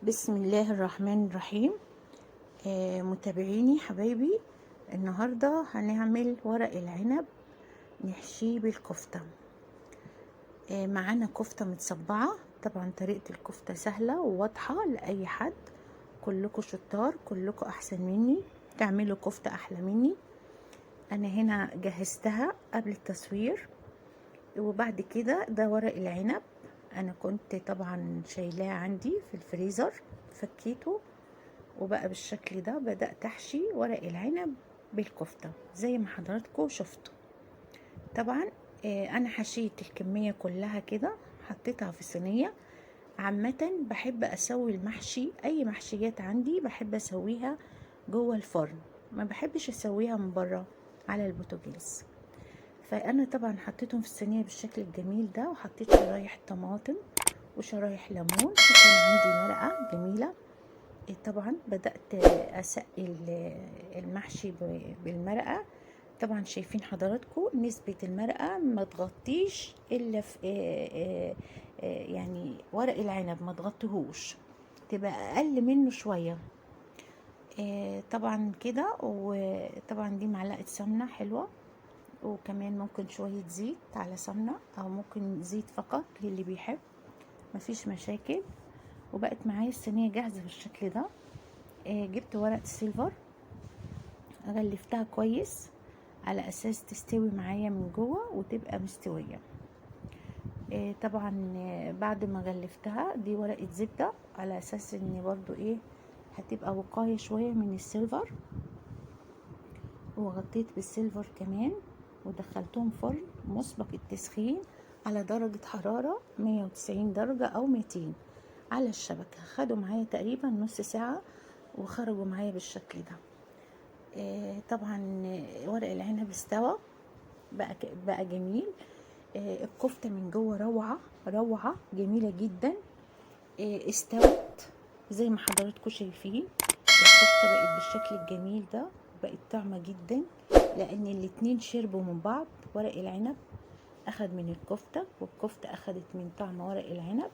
بسم الله الرحمن الرحيم. متابعيني حبايبي، النهاردة هنعمل ورق العنب نحشيه بالكفتة. معانا كفتة متصبعة. طبعا طريقة الكفتة سهلة وواضحة لأي حد، كلكم شطار، كلكم أحسن مني، تعملوا كفتة أحلى مني. أنا هنا جهزتها قبل التصوير. وبعد كده ده ورق العنب، انا كنت طبعا شايلاه عندي في الفريزر، فكيته وبقى بالشكل ده. بدأت احشي ورق العنب بالكفتة زي ما حضراتكم شفتوا. طبعا انا حشيت الكمية كلها كده، حطيتها في صينية. عامة بحب اسوي المحشي، اي محشيات عندي بحب اسويها جوه الفرن، ما بحبش اسويها من بره على البوتاجاز. فانا طبعا حطيتهم في الصينية بالشكل الجميل ده، وحطيت شرايح طماطم وشرايح ليمون، وكان عندي مرقه جميلة. طبعا بدات اسقي المحشي بالمرقه. طبعا شايفين حضراتكم نسبه المرقه ما تغطيش الا في يعني ورق العنب ما تغطيهوش، تبقى اقل منه شوية. طبعا كده. وطبعا دي معلقه سمنه حلوة، وكمان ممكن شوية زيت على سمنة، او ممكن زيت فقط للي بيحب، مفيش مشاكل. وبقت معايا الصينية جاهزة بالشكل ده. جبت ورق سيلفر غلفتها كويس على اساس تستوي معايا من جوه وتبقى مستوية. طبعا بعد ما غلفتها دي ورقة زبدة على اساس ان برضو هتبقى وقاية شوية من السيلفر، وغطيت بالسيلفر كمان، ودخلتهم فرن مسبق التسخين على درجة حرارة 190 درجة أو 200 على الشبكة. خدوا معايا تقريبا نص ساعة وخرجوا معايا بالشكل ده. طبعا ورق العنب استوى بقى جميل. الكفتة من جوه روعة روعة، جميلة جدا. استوت زي ما حضراتكم شايفين، الكفتة بقت بالشكل الجميل ده، بقت طعمة جدا لان الاتنين شربوا من بعض. ورق العنب اخد من الكفتة، والكفتة اخدت من طعم ورق العنب.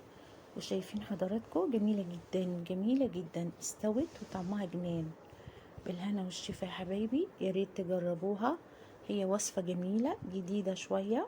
وشايفين حضراتكم جميلة جدا جميلة جدا، استوت وطعمها جنان. بالهنا والشفا يا حبايبي، يا ريت تجربوها، هي وصفة جميلة جديدة شوية.